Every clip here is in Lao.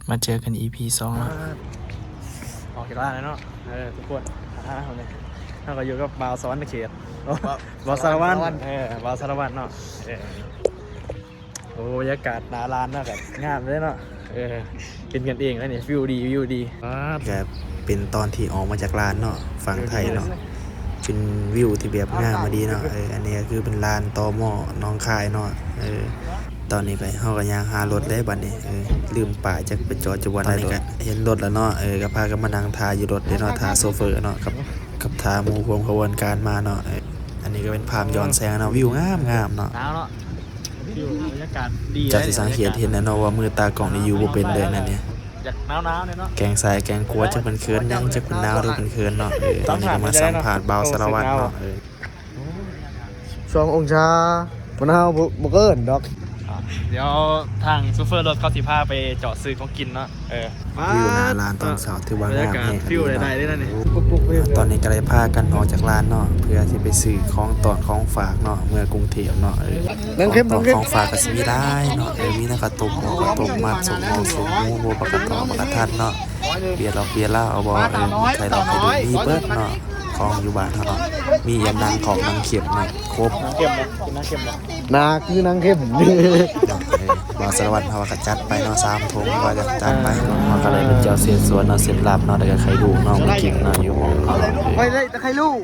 ມາເຈີກັນອີພີສອງເນາະ. ອອກຈາກຮ້ານແລ້ວເນາະ ເອີ ທຸກຄົນ. ອ່າ ເຮົານີ້ ເຮົາກໍຢູ່ກັບບ່າວສະຫວັນນະເຂດ ບ່າວ ບ່າວສາລະວັນ ສາລະວັນ ເອີ ບ່າວສາລະວັນເນາະ. ເອີ ໂອ້ ບັນຍາກາດໜ້າຮ້ານເນາະ ກໍງາມເດ້ເນາະ. ເອີ ເປັນກັນເອງແລ້ວນີ້ ວິວດີ ວິວດີ. ກໍເປັນຕອນທີ່ອອກມາຈາກຮ້ານເນາະ ຝັ່ງໄທເນາະ ເປັນວິວທີ່ແບບງາມມາດີເນາະ. ເອີ ອັນນີ້ກໍຄືເປັນລານ ຕມ ໜອງຄາຍເນາະ. ເອີ ຕອນນີ້ກໍ ເຮົາກໍຍ່າງຫາລົດເດ້ບັດນີ້. ເອີ ລືມປ້າຍຈັກໄປຈອດຢູ່ບ່ອນໃດ. ຕອນນີ້ກໍເຫັນລົດແລ້ວເນາະ. ເອີ ກໍພາກັນມານັ່ງຖ້າຢູ່ລົດເດ້ເນາະ ຖ້າໂຊເຟີເນາະ ກັບ ກັບຖ້າໝູ່ພວມຂະບວນການມາເນາະ. ເອີ ອັນນີ້ກໍເປັນພາບຍ້ອນແສງເນາະ ວິວງາມໆເນາະ. ໜາວເນາະ ວິວ ບັນຍາກາດດີ. ເຈົ້າຊິສັງເກດເຫັນແຫຼະເນາະວ່າມືຕາກ້ອງນີ້ຢູ່ບໍ່ເປັນເລີຍນັ້ນນີ້. ຢາກໜາວໆແດ່ເນາະ ແກງຊ້າຍແກງຂວາ ຈັກເພິ່ນເຂີນຫຍັງ ຈັກເພິ່ນໜາວຫຼືເພິ່ນເຂີນເນາະ. ເອີ ຕອນນີ້ກໍມາສຳພາດບ່າວສາລະວັນເນາະ. ເອີ ສອງອົງສາ ບໍ່ໜາວ ບໍ່ ບໍ່ເກີນດອກ. ດຽວທາງໂຊເຟີລົດເຂົາຊິພາໄປຈອດຊື້ຂອງກິນເນາະ. ເອີ ວິວໜ້າຮ້ານຕອນເຊົ້າຖືວ່າງາມແຮງອີ່ຫຼີເນາະ. ຕອນນີ້ກໍໄດ້ພາກັນອອກຈາກຮ້ານເນາະ ເພື່ອຊິໄປຊື້ຂອງຕ້ອນຂອງຝາກເນາະ ເມືອກຸງເທບເນາະ. ເອີ ຂອງຕ້ອນຂອງຝາກກໍຊິມີຫຼາຍເນາະ. ເອີ ມີທັງເຂົ້າຕົ້ມ ໝໍ້ເຂົ້າຕົ້ມ ມັດ ສົມໝໍ້ສົມໝູ ບໍ່ ປາກະຕອງ ປາກະທັນເນາະ. ເບຍລອກເບຍລາວເອົາບໍ່ ເອີ ໄຂ່ຫຼອກໄຂ່ດຸນມີເບິດເນາະ. ຂອງຢູ່ບ້ານເຮົາເນາະ ມີອັນໜັງຂອກໜັງເຂັມເນາະ ຄົບ. ໜັງເຂັມບໍ່? ກິນໜັງເຂັມບໍ່? ໜາຄືໜັງເຂັມເນາະ. ເອີ ບ່າວສາລະວັນເຮົາກໍຈັດໄປເນາະ ສາມຖົງ ວ່າຈະຈັດໄປ. ເຮົາກໍໄດ້ເປັນເຈົ້າເສດສວນເນາະ ເສັດລາບເນາະ ແລ້ວກໍໄຂ່ລູກເນາະ ມາກິນເນາະ ຢູ່ຫ້ອງເຮົາເນາະ. ຂ້ອຍໄດ້ແຕ່ໄຂ່ລູກ.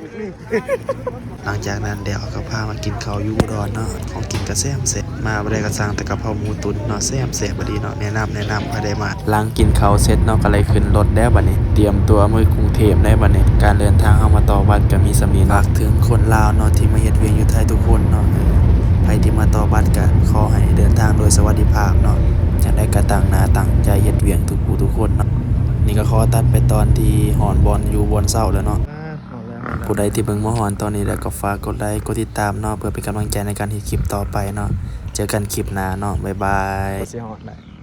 ຫຼັງຈາກນັ້ນແລ້ວ ເຂົາກໍພາມາກິນເຂົ້າຢູ່ອຸດອນເນາະ. ຂອງກິນກໍແຊບໆ ມາບໍ່ໄດ້ກໍສັ່ງແຕ່ກະເພົາໝູຕຸນເນາະ ແຊບໆ ອີ່ຫຼີເນາະ. ແນະນຳ ແນະນຳໃຜໄດ້ມາ. ຫຼັງກິນເຂົ້າເສັດເນາະ ກໍໄດ້ຂຶ້ນລົດແລ້ວບັດນີ້ ຕຽມຕົວເມືອກຸງເທບແລ້ວບັດນີ້. ການເດີນທາງເຮົາມາຕໍ່ບັດກໍມີສ່ຳນີ້ເນາະ. ຝາກເຖິງຄົນລາວເນາະ ທີ່ມາເຮັດວຽກຢູ່ໄທທຸກຄົນເນາະ. ເອີ ໃຜທີ່ມາຕໍ່ບັດກໍຂໍໃຫ້ເດີນທາງໂດຍສະຫວັດດີພາບເນາະ. ຈັ່ງໃດກໍຕັ້ງໜ້າຕັ້ງໃຈເຮັດວຽກທຸກຜູ້ທຸກຄົນເນາະ. ນີ້ກໍຂໍຕັດໄປຕອນທີ່ຮອດບ່ອນຢູ່ບ່ອນເຊົາແລ້ວເນາະ. ຜູ້ໃດທີ່ເບິ່ງມາຮອດຕອນນີ້ແລ້ວກໍຝາກກົດໄລ ກົດຕິດຕາມເນາະ ເພື່ອເປັນກຳລັງໃຈໃນການເຮັດຄລິບຕໍ່ໄປເນາະ. ເຈີກັນຄລິບໜ້າເນາະ ບາຍບາຍ.